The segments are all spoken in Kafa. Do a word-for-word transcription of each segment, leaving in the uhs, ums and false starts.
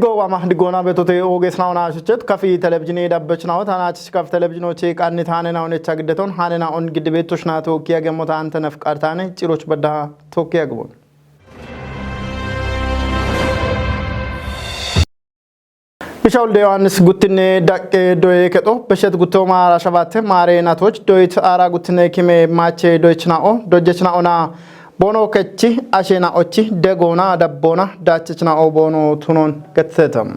Goowama diggoona beetote oogeesnaona ashichetu kafi televizhiine dabbechinaota naachishikaf televizhiinoche qannitaanena onecha giddeton hanena on giddibeettoshna tookki agemmota antenef qartaane ciroch baddaha tookki agmon. Bisha Wulde Yohaannis guttinne daqqe doye kexo beshet guttooma ara shabatte maare natoch doyit ara guttinne kime maache doyichna'o dojjechna'ona boono kechi ashena'ochi degoona dabboona daachechna'o boono tunon gettetem.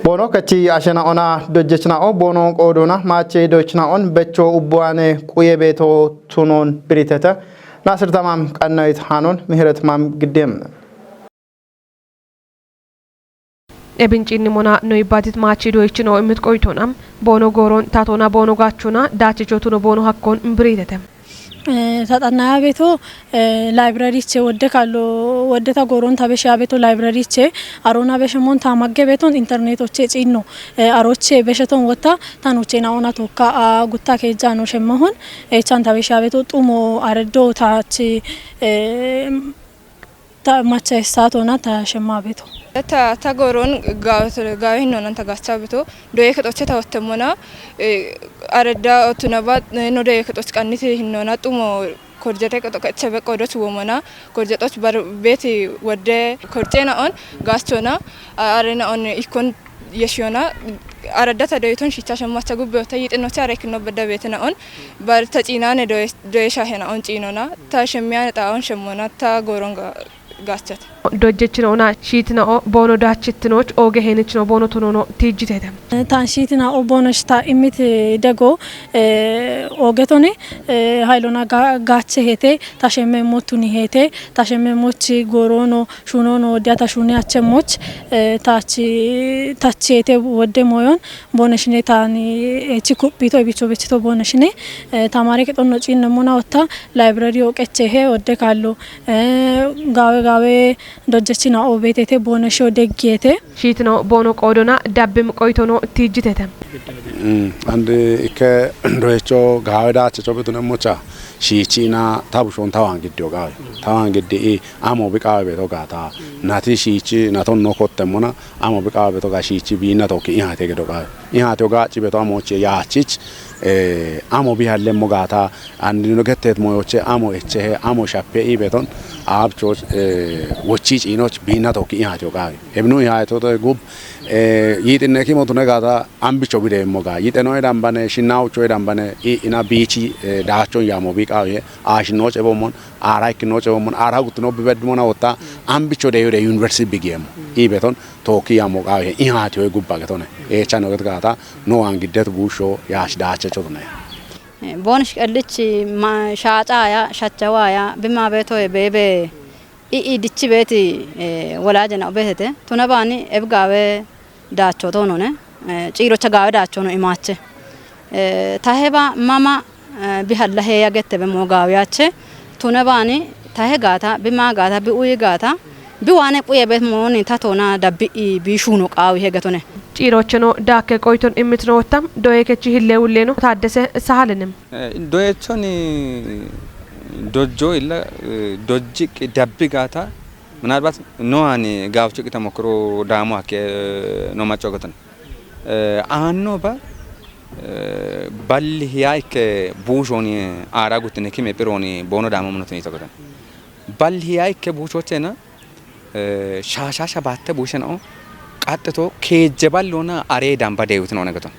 Boono kechi ashena'ona dojjechna'o boono qoodona maache doyichna'on becho ubbuwaane quye beeto tunon biritete. Nasir Tamam qannawit hanon Mihret Mam giddem. Ebincinni mona no ibbatit maachi doyichino immit qoytona boono gooron tatona boono gaachona daachichotuno boono hakkon imbiriitete. Eh, ta xannaya beeto, eh, library che wodde kallo, wodde ta gooron ta besha beeto library che, arona besha mon ta magge beeton internet oche cinno, eh, aroche besha ton wotta ta nuche na ona tokka, a, gutta keejjano shemmahon, eh, chan ta besha beeto xumo areddo ta chi, eh, ta macha essaatona ta shemma beeto. Ta, ta gooron gaawe, gaawe hinnonan ta gaachcha beeto, doye kexoche ta wottemmona, eh, aredda otunaba, eh, no doye kexoch qanniti hinnona xumo korjete kexo keche beqqo doch womona, korjetoch bar beeti wodde korcena on gaachona, a, arena on ikkon yeshiyona, aradda ta doyiton shicha shemmacha gubbe otta yiixinnoche ara ikkino bedda beetina on, bar ta ciinane doye, doye shahena on ciinona, ta shemmiyane ta on shemmona, ta gooron ga-, gaachchate. Dojjechinoona shiitina'o boono daachittinoch ooge heenichino boono tunono tiijjitete. Tan shiitina'o boono shita immit dego, eh, oogetone, eh, haylona ga-, gaache heete, ta shemme mottuni heete, ta shemme mochi goorono, shunono, diya ta shune achemmoch, eh, tachi, tachi heete wodde moyon, boono shine tani, eh, chi kuphito, ibicho bechito boono shine, eh, tamare kexonno ciinne mona otta, library o qeche he, wodde kallo, eh, gaawe gaawe dojjechina o beetete, boono sho deggiete. Shiitino boono qoodona dabbim qoytono tiijjitete. Mm, and, eh, ikke doyecho gaawe daache chobitune mocha, shiichina tabushon tawan giddiyo gaawe. Tawan giddi i amo bi qaawe beeto gaata. Nati shiichi naton no kottemmona, amo bi qaawe beeto ga shiichi biinna tokki ihate gedo qaawe. Ihate o gaachi beeto amoche yaachich, eh, amo bi hallemmo gaata, andino gettet moyoche amo echehe, amo shappe i beeton, abcho, eh, wochi ciinoch biinna tokki ihate o qaawe. Ebinu ihate o gub, eh, yiixinne kimo tune gaata, ambicho bideemmo ga. Yiixeno e dambane, shinnaucho e dambane, i ina biichi, eh, daachon yamo bi qaawe, ashinoche bommon, ara ikkinoche bommon, ara guttino bibeddumona wotta, ambicho de yode university bigiemmo. I beeton, tokki yamo qaawe, ihate o gubba getone. Echano get gaata, no an giddet buusho, yaash daache chotone. Eh, boono shiqellich ma-, shaacaya, shachawaya, bima beeto e beebe, i, i dichi beeti, eh, wolaje na beetete. Tuna baani eb gaawe daacho toonone, eh, ciirocha gaawe daachono imaache. Eh, taheba mama, eh, bihalla heya gette be mo gaawe yaache. Tuna baani tahe gaata, bima gaata, bi uyi gaata, bi waane quye be mooni tatona dabbi i bi shuno qaawi hegetone. Ciirocheno daakke qoyton immitino wotta, doye kechi hille ulleno Taaddese Sahalenem. Eh, doyechoni dojjo illa, eh, dojji qi-, dabbi gaata, ምናልባት no ani gaafchu qita mokkiro daamo hakke, eh, no macco goton. Eh, aanno ba, eh, balli hiya ikke buushoni aara guttine kime phironi boono daamo monotin ito goton. Balli hiya ikke buushochena, eh, shaasha shabatte buushenao, qaxxito keejje ballona are damba deewitino ne goton.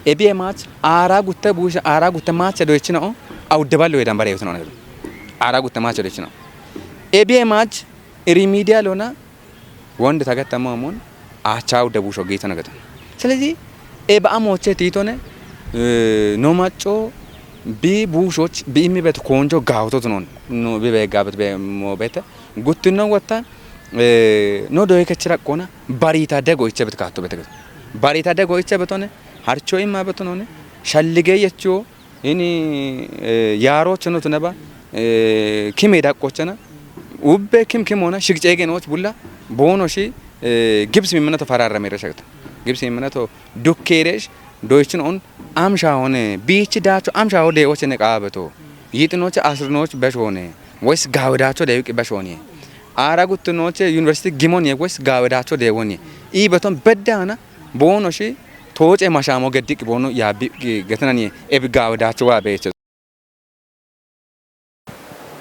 Ebiye maach aara gutte buushe, aara gutte maache doyichinao, awudde ballo ye damba deewitino ne goton. Aara gutte maache doyichinao. Ebiye maach remedial ሆና ወንድ ተገጠመ መሆን አቻው ደቡሾ ጌታ ነገተ። ስለዚህ ኤ በአሞቼ ቲቶነ፣ እ፣ ኖማጮ ቢ ቡሾች ቢሚ ቤት ኮንጆ ጋውቶት ኖን ኖ ቢበጋበት በሞቤተ ጉትኖ ወታ፣ እ፣ ኖ ዶይ ከችራ ቆና ባሪታ ደጎ ይቸ ቤት ካቶ ቤት ባሪታ ደጎ ይቸ ቤት ሆነ ሀርቾ ይማ ቤት ሆነ ሸልገ የችዮ Ini, eh, yaaroocheno tuneba, eh, kime daqqochena, ubbe kim kim hona, shigceege nooch bulla, boono shi, eh, gibs mimminato fararrameere shagta. Gibs mimminato dukkeeresh, doychin on, amsha hone, biichi daacho, amsha ho deewochene qaabeto. Yiitinoche asrinoch besh hone, wes gaawedaacho deewiqi besh hone. Aara guttinooche university gimon ye wes gaawedaacho deewon ye. Ii beton beddaana boono shi tooce mashaamo geddiq boono yaabi getinani ebi gaawe daacho waa beeche.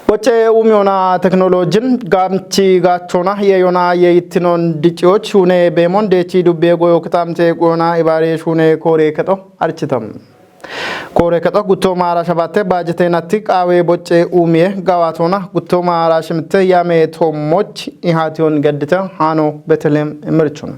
Bocce umiyoona teknolojin gamchi gachona yeyona yeyittinon diciyoch shune beemon deechi dubbe goyo kitamte goyona ibare shune kore keto architam. Kore keto gutto maara shabatte bajete natti qaawe bocce umiye gawatona gutto maara shimte yame tommoch ihation geddite hano Betelem imirchuna.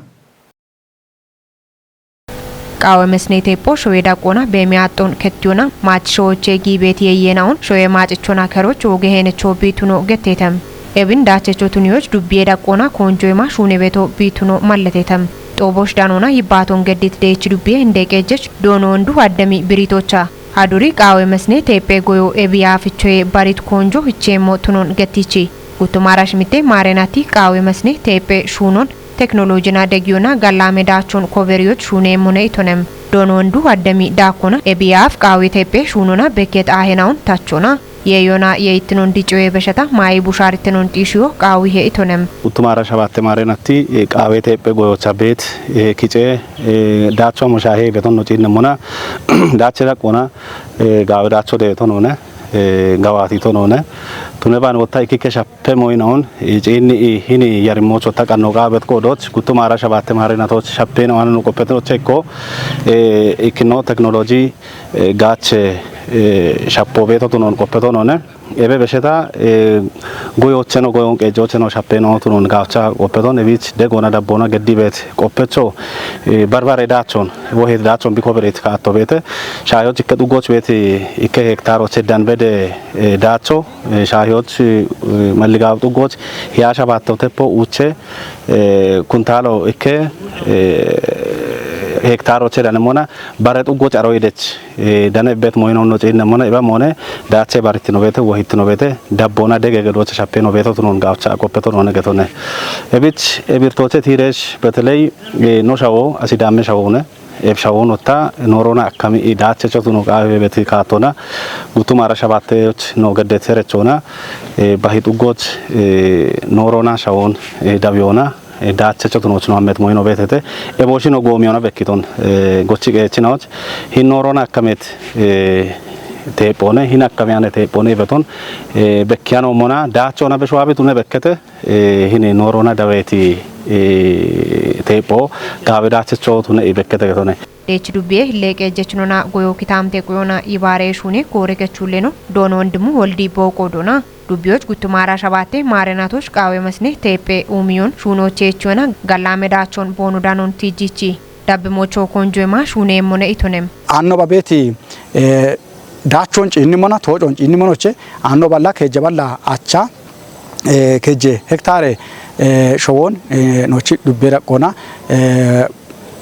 Qaawe mesne teepho shoye daqqoona beemi aaxxoon kettiyona maachi showoche giibeeti yeyyenaon shoye maacichona keroch wooge heenecho biituno getteetem. Ebin daachecho tuniyoch dubbiye daqqoona koonjoyema shuune beeto biituno malleteetem. Xoobosh danoona yibbaaton geddit deechi dubbiye inde qeejjech doono wondu addemi biriitocha. Haduri qaawe mesne teephe goyo ebi yaafichoye barit koonjo hicheemmo tunon gettichi. Guttumaara shimitte maarenati qaawe mesne teephe shuunon teknolojina degiyona gallame daachon koberiyoch shuuneemmone itonem. Doono wondu addemi daakkona ebi yaaf qaawe teephe shuunona bekket aahenaon tachona. Yeeyona yeeyittinon diccoye beshata maayi bushaaritenon xiishiyo qaawihe itonem. Guttumaara shabatte maarenati, eh, qaawe teephe goyocha beet, eh, kice, eh, daacho amoshahe beton no ciinnemmona. Daache daqqoona, eh, gaawe daacho deeto noone, eh, gawaati to noone. Tune baan wotta ikkikke shappe moynaon, eh, ciinni i hini yarimmoch wotta qanno qaabet qoodoch, guttumaara shabatte maarenatoch shappe no ananu qoppetoch ekko, eh, ikkino teknoloji, eh, gaache, eh, shappo beeto tunon qoppeto noone. Ebe besheta, eh, goyocheno, goyon qeejjocheno shappeno tunon gaacha qoppeton, ebich degona dabbona geddi beet qoppecho, eh, barbare daachon, wohet daachon biko bereet kaatto beete, shaayoch ikke dhuggoch beet ikke hektaroche danbede, eh, daacho, eh, shaayoch, eh, malligaw dhuggoch hiya shabaatto teppo uuche, eh, kuntaalo ikke, eh, hektaroche danemona, bare dhuggoch aro idech, eh, dane bet moyno no ciinne mona iba mone, daache barittino beete, wohittino beete, dabbona dege gedoche shappe no beeto tunon gaacha qoppeto none getone. Ebich, ebirtoche tiresh, beteley, eh, no shawo, asidamme shawone, eb shawon wotta, norona akkami i daache cho tuno qaawe beti kaatona, guttumaara shabatte no gedde terechona, eh, bahi dhuggoch, eh, norona shawon, eh, dawiyona, eh, daache cho tunoch no ammet moyno beetete. Ebo shino goomiyona bekkiton, eh, gochi qeechinaoch. Hin norona akkamet, eh, teephone, hin akkamiyane teephone beton, eh, bekkiyano mona, daachona beshuwa bitune bekkete, eh, hin norona daweeti, eh, teepho, gaawe daache cho tune i bekkete getone. Deechi dubbiye hilleeqe jechinona goyo kitaamte quyona ibaare shuune koore kechulleno doono wondimu woldi booqo doona. Dubbiyoch guttumaara shabatte maarenatoch qaawe mesne teephe uumiyon shuunoche echiwena gallame daachon boonu danon tijjichi. Dabbe mocho konjoyema shuuneemmone itonem. Anno babeeti, eh, daachon ciinnimona, toocon ciinnimonoche, anno balla keejje balla acha, eh, keejje hektaare, eh, showon, eh, nochi dubbe daqqona, eh,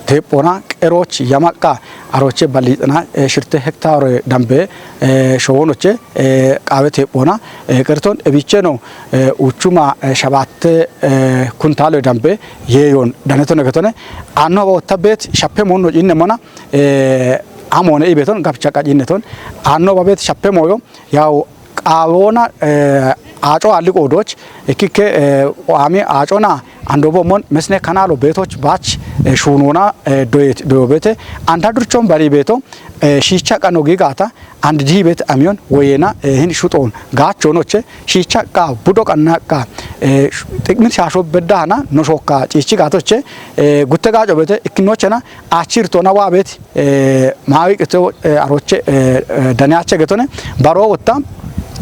teephona qeroch yamaqqa aroche balixina, eh, shirte hektaare dambe, eh, showonoche, eh, qaawe teephona, eh, qerton ebicheno, eh, uchuma, eh, shabatte, eh, kuntaalo dambe yeeyon daneto negetone. Anno wotta beet shappe monno ciinne mona, eh, amone ibeton gabcha qacinneton. Anno babet shappe moyo yaw qaawona, eh, aaco aalli qoodoch, ikkikke, eh, oami aacona andobo mon mesne kanaalo beetoch baach, eh, shuunona, eh, doyet, doyobete. Anta durchon bari beeto, eh, shiicha qano giigata, and diibet amiyon woyena, eh, hin shuxoon gaachonoche, shiicha qa budo qanna qa, eh, sh-, xiqmit shaasho beddahana no shokka ciichi gaatoche, eh, gutte gaaco beete ikkinochena, achirtona waa beet, eh, maawi qito, eh, aroche, eh, eh, daniyache getone, baro wotta,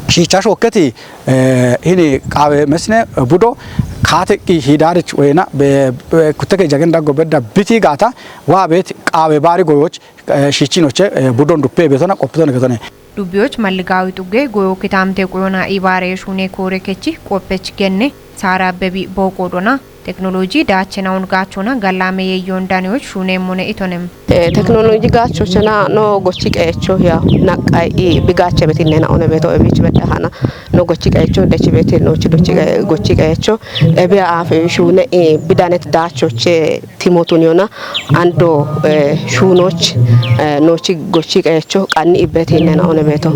shiicha shokketi, eh, hini qaawe mesne, eh, budo, kaateqqi hiidaarich woyena, be, be, kutteke jagen daggo bedda biti gaata, waa beet qaawe baari goyoch, eh, shiichinoche, eh, budon duppe betona, qoppetona getone. Dubbiyoch malligaawi xugge goyo kitaamte quyona ibaare shuune koore kechi qoppech genne, saara bebi booqo doona. Teknoloji daachenaun gaachona gallame yeeyon daniyoch shuuneemmone itonem. Eh, teknoloji gaachochena no gochi qeecho ya naqqay i bigaache betinnena one beeto ebich bedahana no gochi qeecho dechi beti nochi dochi qe-, gochi qeecho ebe aafe shuune i bidanet daachoche timotun yona ando, eh, shuunoch, eh, nochi gochi qeecho qanni ibbetinnena one beeto.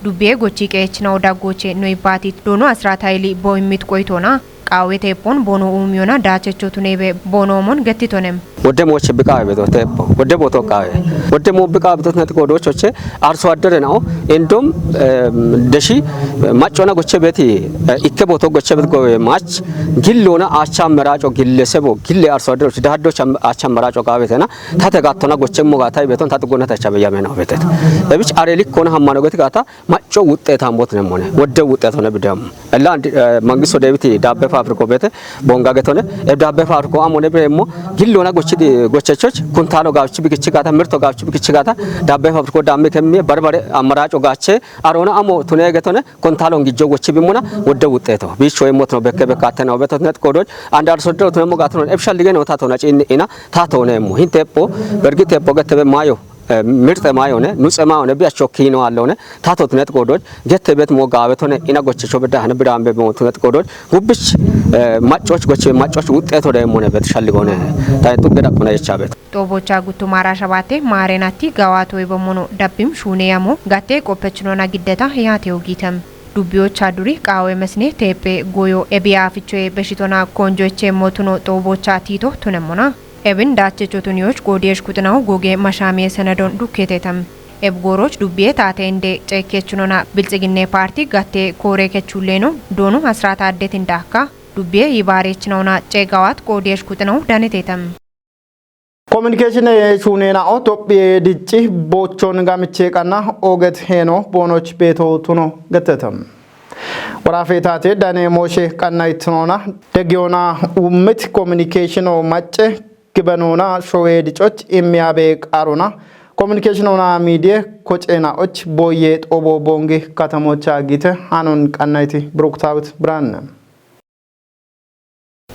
Dubbiye gochi qeechinaw daggoche no ibbatit doono asrat hayli bo immit qoytona. Qaawe teephoon boono uumiyona daachecho tuneebe boonoomon gettitonem. Wodde mooche biqaawe bedo teepho. Wodde booto qaawe. Wodde moo biqaawe bedo nati goodoochoche arso addere nao. Endom deshi maccona goche beti ikke booto goche bet gowe mach gillona acha meraco gille sebo gille arso addere daaddo acha meraco qaawetena tate gattona goche mo gata beton tate gona tacha beyame nao betet. Ebich are likkona hammano geti gata macco wuxxeetaammooti nemmone, wodde wuxxeetone bideemmo. Ella andi mangisto deebiti daabbe faafiriko beete bonga getone e daabbe faafiriko amone bireemmo gillona gochidi gochechoch kuntaalo gaafchi bigichi gaata mirto gaafchi bigichi gaata daabbe faafiriko daammi kemmi barbare ammaraaco gaache aroona amo tune getone kuntaalo ngijjo gochi bimmona wodde wuxxeeto biicho yemmotino bekke bekkaatena obetotnet koodoj andi arso dero tunemmo gaatino ebshallige no taatona ciinni ina taatooneemmo hinteepho bergi teepho gettebe maayo mirxe maayone nuxe maayone bi achokkiino allone tatot net qoodoj gette bet mo gaawetone ina gochicho bedda hane birambe mo tunet qoodoj gubbich maccoch gochi maccoch wuxxeeto deemmone bet shalligone taye xugge dhaqqona jechabet. Xoobocha guttumara shabaate maarenatti gawaato ebommono dabbim shuune yamo gatte qoppechinona giddeta yaate ogiitem. Dubbiyocha duri qaawe mesine teephe goyo ebiya fichoye beshitona konjoche motuno xoobocha tiito tunemmona. Ebin daachecho tuniyoch goodiyesh kuxinaw goge mashaamiye senedon dukketetam. Eb gooroch dubbiye taate inde ceekkechinona bilxiginne paarti gatte koore kechulleeno doonu asraata addetin daakka dubbiye yibaareechinawna ceegawaat goodiyesh kuxinaw danetetam. Kominikeeshine shuuneena'o Tophiye dicci boochoon gamichee qanna ooget heeno boonoch beetoo tuno gettetam. Waraafeetaate dane mooshe qanna itinoona deggiyoona uummit kominikeeshino macce gibenoona showee dicoch immiyaabe qaarona kominikeeshinoona miidiye koceena och booyye xoobo boongi katamocha giite hanon qannayti Biruktaawit Biraanne.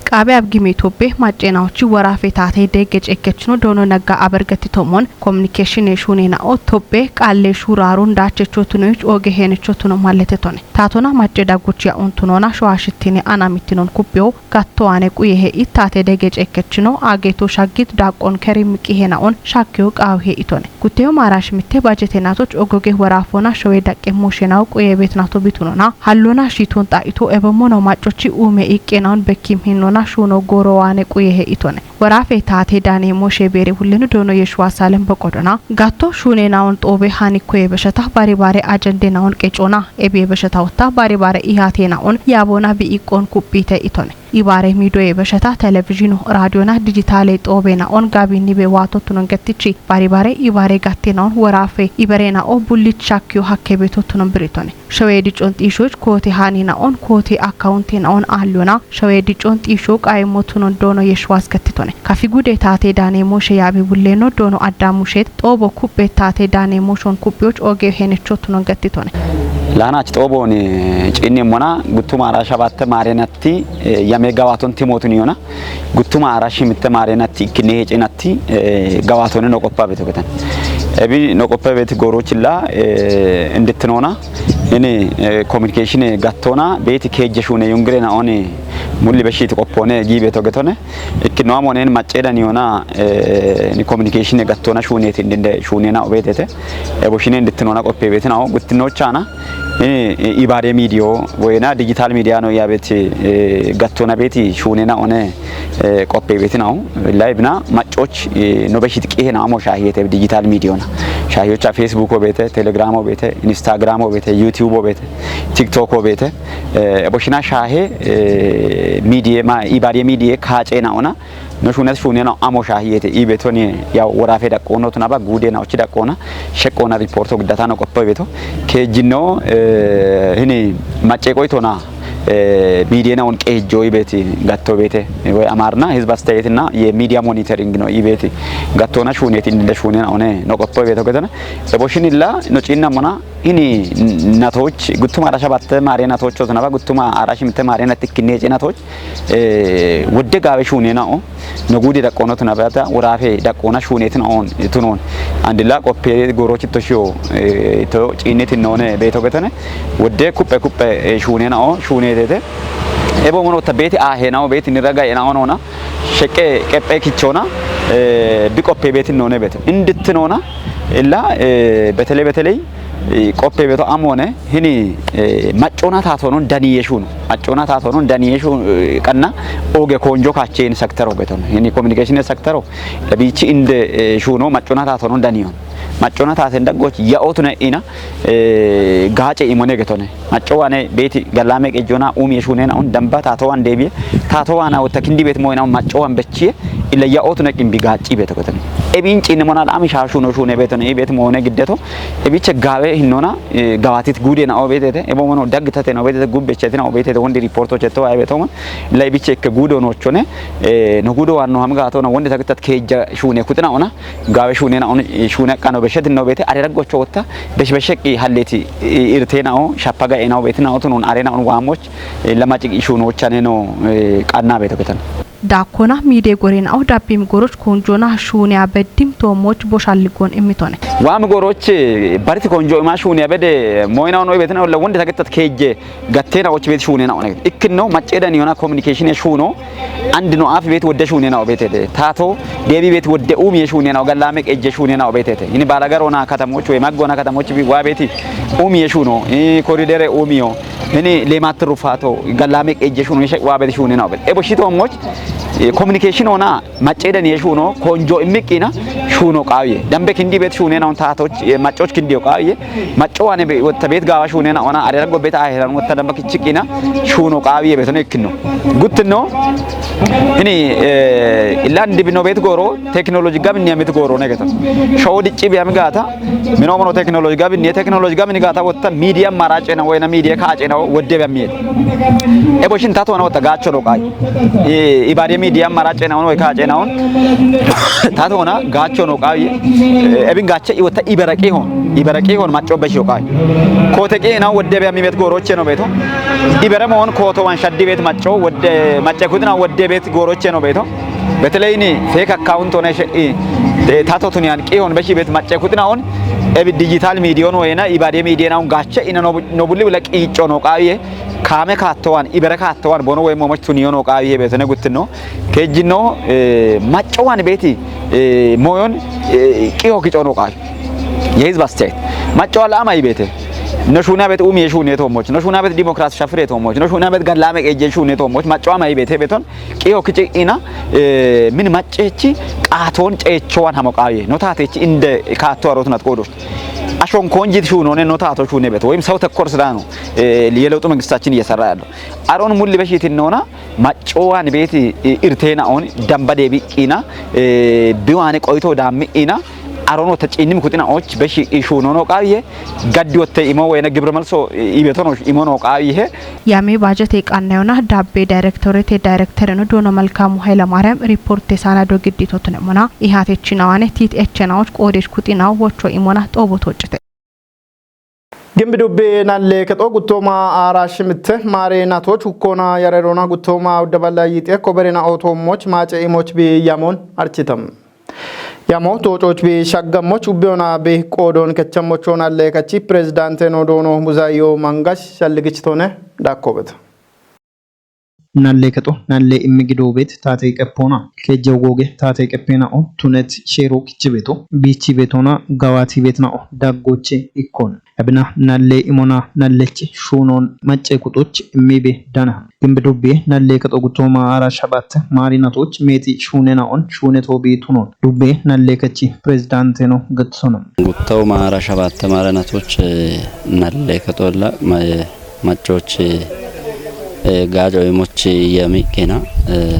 Qaabe abgime Itophe macceenaochi woraafe taate degge ceekkechino doono nagga abergati tommon kominikeeshine shuuneena'o Tophe qaalle shuuraaron daachecho tunoyich ooge heenicho tuno mallete tone. Taatona macce dagguchi ya'on tunona showaashittine ana mittinon kuphiyo gatto aane quye he'i taate degge ceekkechino aageeto shaggit daaqqon kerim qihena'on shakkiyo qaawi he'i tone. Gutteyo maarash mitte bajete naatoch ogoge woraafona showe daqqe mooshenaw quye beet naato bitunona hallona shiiton xa'ito ebemmono maccochi uume iqqenaun bekkim hinnona shuuno gooro waane quye he'itone. Woraafe taate daane mooshe beere wullenu doono Yeshuwa Saalem boqodona. Gatto shuune naun xoobe hanikkoye beshata bari baare ajende naun qecona. Ebiye beshata wotta bari baare ihaate naun yaabona bi iqqon kuphite itone. Ibaare miidoye beshata televizhino, raadiyona, dijitaale xoobe naun gaabi nibe waatottunon gettichi. Bari baare ibaare gatte naun woraafe ibere na'o bullich shakkiyo hakke beetottunon biritone. Showee diccon xiishoch koote haani na'on koote akkawunte na'on aallona. Showee diccon xiisho qaayimmo tunon doono Yeshuwas gettitone. Kafi gude taate daane mooshe yaabi bulleeno doono Addaam musheet xoobo kuphe taate daane mooshon kuphiyoch ooge heenicho tunon gettitone. Laanach xoobon ciinni mona guttuma ara shabatte maarenatti yame gawaaton timootun yona. Guttuma ara shimitte maarenatti ikkinne heecenatti gawaatone no qoppa beto getan. Ebi no qoppa beti goorochilla indittinona. Ini kominikeeshine gattona beeti keejje shuune yungire naoni mulli beshiti qoppone giibe togetone ikkinoa monen maccedan yona ni kominikeeshine gattona shuuneti indinde shuunena obetete ebo shine indittinona qoppe betinao guttinochana ini ibaare miidiyo woyena digital miidiya no yabeti gattona beeti shuunena one qoppe betinao laibna maccoch no beshiti qihena amo shaahiyete digital miidiyona shaahiyocha Facebook obete, Telegram obete, Instagram obete, YouTube obete, TikTok obete. Ebo shina shaahe miidiye ma ibaare miidiye kaacena ona no shunet shunena amo shaahiyete ibetoni yaw woraafe daqqono tunaba guudena ochi daqqona sheqqona riporto giddatano qoppo beto keejjino hini macce qoytona miidiyena won qeejjo ibeeti gatto beete woy amaarna hizb asteyeetina የሚዲያ ሞኒተሪንግ ነው ibeeti gattona shuuneeti indinde shuunena one no qoppo beeto getona ebo shinilla no ciinna mona ini natoch guttuma ara shabatte maare natocho tunaba guttuma ara shimitte maare natti kinneece natoch wodde gaawe shuunena o no guudi daqqono tunabata woraafe daqqona shuuneetin on tunon andilla qoppe goorochitto shiyo to ciinnetin noone beeto getone wodde kuppe kuppe shuunena o shuuneetete ebo mono ta beeti aahena o beeti niraga ena onona sheqqe qephe kichona bi qoppe beetin noone beeto indittinona illa betele beteley Qoppe beto amone hini, eh, maccona tatonon daniye shuno. Maccona tatonon daniye shu, eh, qanna oge konjo kache ini saktero beton. Hini communication saktero. Ebichi inde, eh, shuno maccona tatonon daniyon. Maccona taten daggoch ya otune ina, eh, gace imone getone. Macco wane beti gallame qejjona umi shunena un damba tato wan debiye. Tato wana wota kindi bet moyna macco wan bechiye. Ila ya otune qimbi gaci beto getone. Ebin cin mona la ami sha shuno shune beton. E bet mone giddeto. Ebiche gawe hinona, eh, gawatit gude na obetete. Ebo mono dagtate na obetete, gubbe chetina obetete. Wondi reporto cheto ay beto mon. La ebiche ke gudo no chone. Eh, no gudo wan no hamga to na wondi tagtat keja shune kutina ona. Gawe shunena on, eh, shune kano beshet no bete. Are raggocho wotta. Besh beshek i halleti, eh, irtena o. Shapaga ena o betina o tunon arena on wamoch. Eh, lamaci shuno chane no, eh, qanna beto ketan. Dakkona mide gorena o dabbim goroch konjona shune abeddim tomoch boshalligon immitone. Wam goroch, eh, barti konjo ima shune abede moyna on o betina o la wondi tagtat keje. Gattena och bet shunena one. Ikkinno macceda ni yona communication shuno. And no af bet wodde shunena obetede. Tato debi bet wodde umi shunena o gallame qejje shunena obetete. Ini balagaro na katamoch we maggona katamoch bi wa beti umi shuno. Eh, corridor umiyo. Ini lemat rufato gallame qejje shuno she wa bet shunena obet. Ebo shito moch, eh, communication ona Macceda ni shuno konjo immiqina shuno qawiye. Dambe kindi bet shune na un tatoch, eh, maccoch kindi qawiye. Macco wane be wotta bet gawa shune na ona arera go bet aheran wotta damba kichikina shuno qawiye betone kinno. Guttinno. Hini, eh, ilan dibino bet goro technology gabin yamit goro ne geta. Show dicci bi amigata. Mino mono technology gabin ne technology gabin gata wotta media marace na wena media kace na wodde be amiyet. Ebo shin tato na wotta gacho no qai. I-, ibade media marace na wono kace na won. Tato na gacho no qai. Eh, ebin gache i wotta ibara qihon. Ibara qihon macco be sho qai. Kote qi na wodde be amimet goroche no beto. Ibara mon koto wan shaddi bet macco wodde macce kudna wodde bet goroche no beto. Beteleyni fake account one she i. Tato tuni an qihon be shi bet macce kudna on. Ebi digital media no ena ibade media na on gache ina no, no bulli bula qicho no qai. Kame kattowan, ibere kattowan, bono woy momoch tuniyono qaawi he beetone guttinno. Kejjinno, eh, maccowan beeti, eh, moyon, eh, qiyo kicono qaawi. Ye hizb aste. Macco ala ama ibete. No shuna bet umi shune to moch. No shuna bet demokrasi shafre to moch. No shuna bet galame eje shune to moch. Macco ama ibete beton. Qiyo kici ina, eh, min maccechi qaaton ceechowan hamo qaawi. No taatechi inde kaatto arotnat qodo. Ashon konjit shunone no taato shune bet. Woyim saw tekkor sira ነው, eh, የለውጡ መንግስታችን እየሰራ ያለው። አሮን ሙል በሺት ነውና ማጮዋን ቤት ኢርቴና ኦን ደንበዴ ቢቂና፣ eh, ቢዋኔ ቆይቶ ዳሚ ኢና አሮን ወተጪንም ኩጥና ኦች በሺ ኢሹ ኖኖ ቃብዬ ገድ ወተ ኢሞ ወይነ ግብረ መልሶ ኢቤቶኖ ኢሞ ኖ ቃብዬ Yame baajete qanna yona dabbe daayirektoorete daayirektereno Doono Malkaamu Hayilamaariyaam riippoorte saanado giddiitootune mona. Ihaatechin awaane tiit echena och qoodesh kuxina wocho imona xoobo toocite. Gimbi dubbi nalle kexo guttooma aara shimitte maare natoch hukkoona yarerona guttooma uddaballa yixe koberena ootoomoch maace imoch bi yamon architam. Yamo toococh bi shaggammoch ubbeona bi qoodon kechammocho nalle kachi pirezidaante no Doono Muzaayo Mangash shalligichitoone dakkobet. Nalle kexo, nalle immi gido bet taate qeppoona. Kejje ogooge taate qeppeena o tunet sheero kichi beto. Bichi betona gawati betna o daggoche ikkon. Abina nalle imona nallechi shunon macce kuxoch immi be dana. Gimbi dubbi nalle kexo guttooma aara shabat maari natoch meeti shunena on shune to bi tunon. Dubbe nalle kachi pirezidaante no getsona. Guttooma aara shabat maari natoch, eh, nalle kexolla ma-, maccoch, eh, gaajo imoch yamiqina, eh,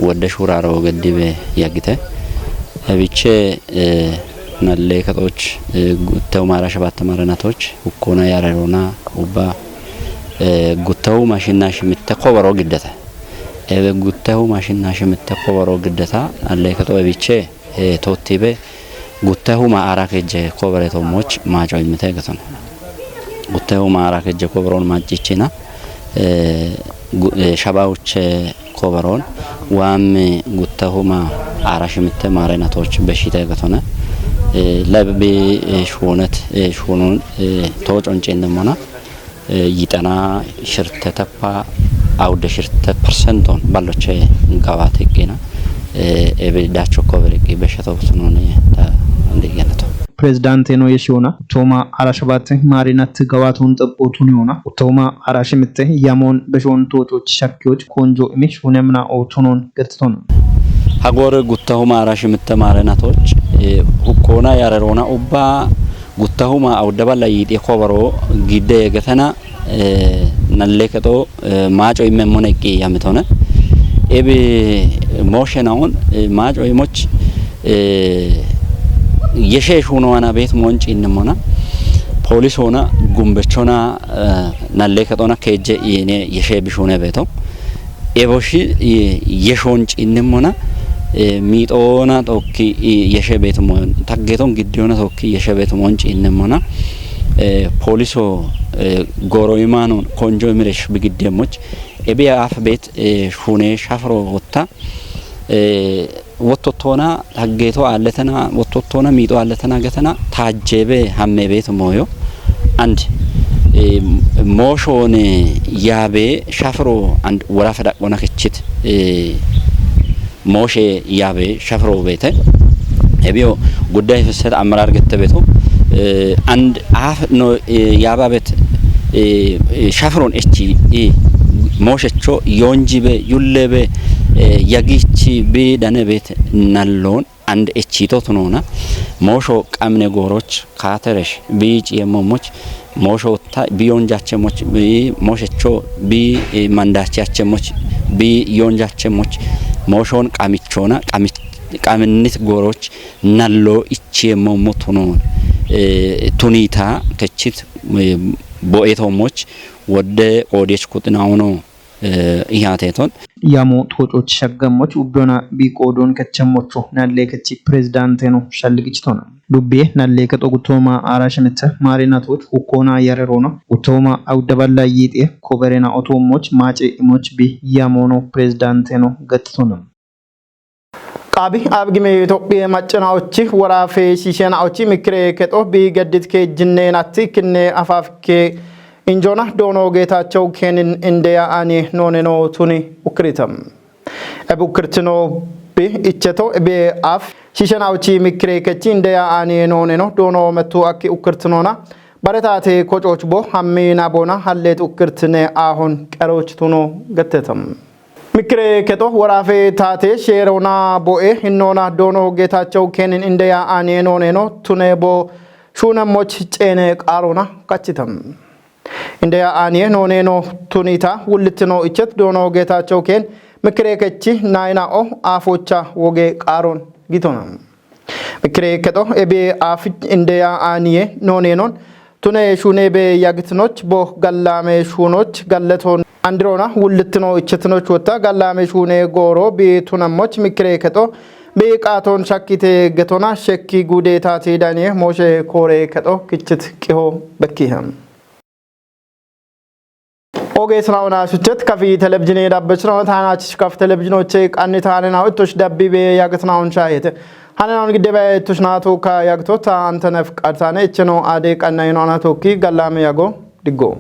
wodde shuraro geddibe yagite. Ebiche, eh, nalle kexoch, eh, guttooma aara shabat maari natoch hukkoona yarerona ubba, eh, guttooma shinna shimitte koboro giddete. Ebe guttooma shinna shimitte koboro giddeta nalle kexo ebiche, eh, tottibe guttooma aara kejje kobore to moch maaco immite getone. Guttooma aara kejje koboron maacichina, eh, gu-, eh, shabauche koboron waam guttooma aara shimitte maare natoch beshite getone. Eh, lebbi, eh, shunet, eh, shunun, eh, to concin mona. Eh, yixana shirte teppa awde shirte persenton balloche gawa teqqina, eh, ebe dacho kobere ki beshato sunone ta ande genato. Pirezidaanteno yeshiyoona guttahuma ara shibatte maarinatti gawaatoon xaphootuun yoona guttahuma ara shimitte yamoon beshoon toocochi shakkiyoch konjo imi shuunemna ootunoon gertitoon. Hagor guttahuma ara shimitte maarinatoch hukkoona yareroona ubba guttahuma awuddaballa yiidhe kobaro gidde yegetena nalle kexo maaco immemmona iqqi yamitone. Ebi mooshe naon maaco imoch yeshe shuunowana beet moon ciinnemmona. Poolisoona gumbechona nalle kexona keejje iine yeshe bishuune beeto. Eboshi yeshoon ciinnemmona miixoona tookki yeshe beetumoon taggeeton giddiyoona tookki yeshe beetumoon ciinnemmona. Pooliso gooro imaanoon konjo imiresh bigiddeemmoch ebi aaf beet shuune shafro wotta wottottoona taggeeto aalletena wottottoona miixo aalletena getena taajjeebe hamme beetu mooyo. And mooshoone yaabe shafro and worafe daqona kechit mooshe yaabe shafro beete. Ebiyo gudday fesset ammarar gette beeto. And aaf no yaababet shafron echi mooshecho yoonjibe yullebe yagichi bi dane beete nalloon and echito tunoona. Moosho qamine gooroch kaateresh bi ciiyemmommoch moosho ta bi yoonjachemmoch bi mooshecho bi mandachachemmoch bi yoonjachemmoch mooshoon qamichoona qaminnit gooroch nallo ichiiyemmommo tunoon tunita kechit bo'etommoch wodde qoodiyech kuxinaono. Ihaateeton yamo toococh shaggammoch ubbiyoona biiqoodoon kechemmocho nallee kechi pirezidaanteeno shalligichitoona. Lubbiye nallee kexo guttooma aara shimitte maarinatoch hukkoona yareroona guttooma awuddaballa yiixiye koberena otoommoch maace imoch bi yamoono pirezidaanteeno gattitoona. Qaabi abgime Itophiye maccanaochi woraafe shiishenaochi mikkire kexo bi geddit keejjinneenatti kinne afaafikke injoona doono geetaachoo keenin indeya aani nooneno tuni ukkirita. Ebi ukkirtino bi icheto bi aaf shiishenaochi mikkire kechi indeya aani nooneno doono mettu akki ukkirtinoona baretaate kocooch bo hammi naboona halleet ukkirtine aahon qerooch tuno getteta. Mikkire kexo woraafe taate sheeroona bo'e hinnoona doono geetaachoo keenin indeya aani nooneno tune bo shuunemmoch ceene qaaroona kachita. Indeya aaniye nooneno tunita wullittino ichet doono geetaachoo keen mikkire kechi naayina'o aafoocha woge qaaroon gitona. Mikkire kexo ebi aaf indeya aaniye nooneenon tune shuune be yagitinoch bo gallaame shuunoch galletoon andiroona wullittino ichetinoch wotta gallaame shuune gooro bi tunammoch mikkire kexo bi qaatoon shakkite getona shekki guudeetaati daniye mooshe koore kexo kichit qiho bekkihe. Ogeesnauna suchet kafi televizhine dabbechnauna taanach kaf televizhinoche qanni taanenau ittosh dabbibe yagtnaun shayete. Hanenau gidde be ittosh nato ka yagto ta antanef qatane echeno ade qanna ino anato ki gallame yago diggo.